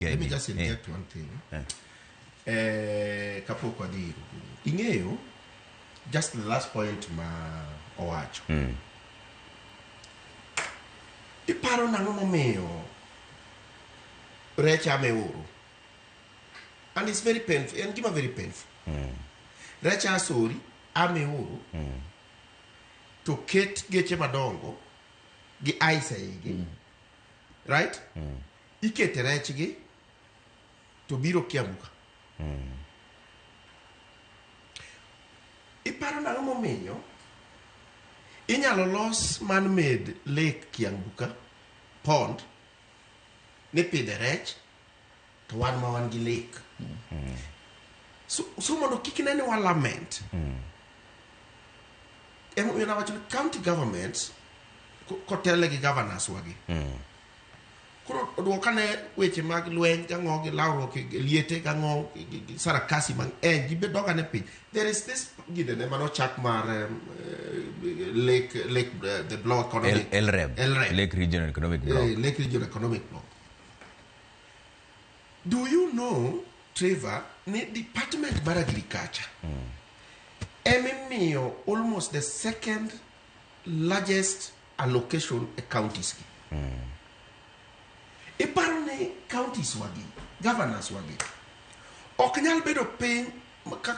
Let me just inject one thing. Kapok wadhi ir Ogungo. Ing'eyo, just the last point ma owacho. Iparo nang'o momiyo rech ame oro? And it's very painful. En gima very painful. Rech asori ame oro to ket geche madongo gi ice e igi. Right? Ikete rechgi to biro Kiambu ka. Iparo nang'o momiyo inyalo los man-made lake Kiambu ka, pond, mipidhe rech, to wan ma wan gi lake. So mondo kik ne ni wa lament. Emomiyo nawacho ni county governments kotele gi governors wagi. Koro oduok ane weche mag lweny gang'o gi lawruok gi liete gang'o gi sarakasi mang'eny gibed dog ane piny. There is this ginene manochak mar lake the block economic LREB. LREB. Lake Regional Economic Block. Lake Region Economic Block. Do you know, Trevor, ni department mar agriculture emimiyo almost the second largest allocation e counties gi. Iparo ni counties wagi, governors wagi, ok nyal bedo piny,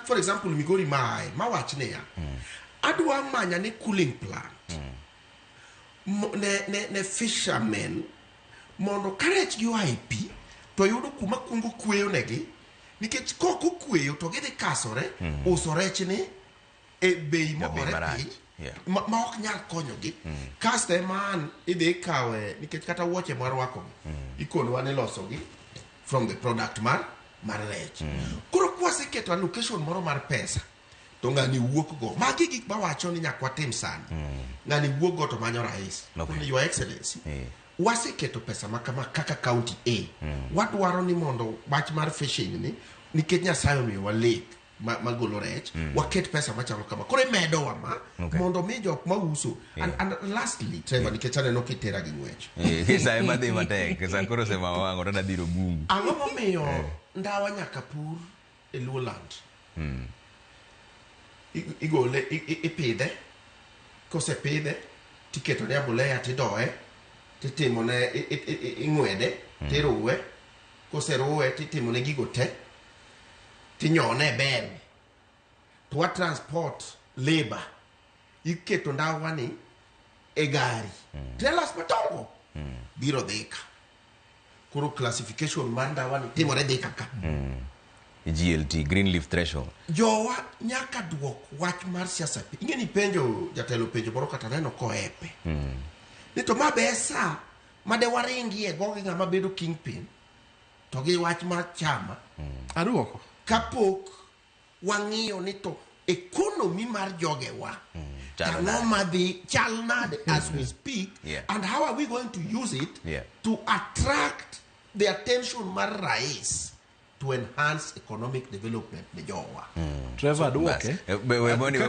for example, Migori maaye, mawach niya, adwa manya ni cooling plant ne fishermen mondo ka rech gi oa e pi to yudo kuma kuongo kweyo negi nikech kok okweyo to gidhi kasore uso rech ni e bei mogore piny ma ok nyal konyogi. Kasto ema an idhi ikawe nikech kata wuoche mwarwakogi ikonowa ni ilosogi from the product mar rech. Koro kwaseketo allocation moro mar pesa to ng'ani wuok go. Magi gik mawacho ni nyaka watim sani. Ng'ani wuok go to manyo rais. Koni Your Excellency, waseketo pesa ma kama kaka county A. Wadwaro ni mondo wach mar fishing ni nikech Nyasaye omiyowa lake magolo rech, waket pesa machalo kama. Koro imedowa ma mondo mi jok mauso. And lastly, Trevor, nikech aneno kitera gi ng'wech. Sa ema dhi matek, sa koro osema wang'o to adhi ir Ogungu. Ang'o momiyo ndawa nyaka pur e Luoland? Igole, ipidhe, kosepidhe, tiketone ambolea tidoye, titimone, ing'wede, tiruwe, koseruwe titimone gigo te, tinyone e bel. To wa transport labor, iketo ndawa ni e gari. Trailers madongo biro Thika. Koro classification mar ndawa ni timore Thika ka. GLT, Green Leaf Threshold. Jowa nyaka duok wach mar siasa piny. Ing'e ni penjo jatelo penjo moro kata neno koepe. Ni to ma be sa ma de waringie go gi ng'ama bedo kingpin to gi wach mar chama. Aduoko. Kapok wang'iyo ni to economy mar jogewa Chal ang'o nade? madhi chal nade as we speak and how are we going to use it to attract the attention mar rais to enhance economic development ne jowa. Trevor, aduoke. Bas. We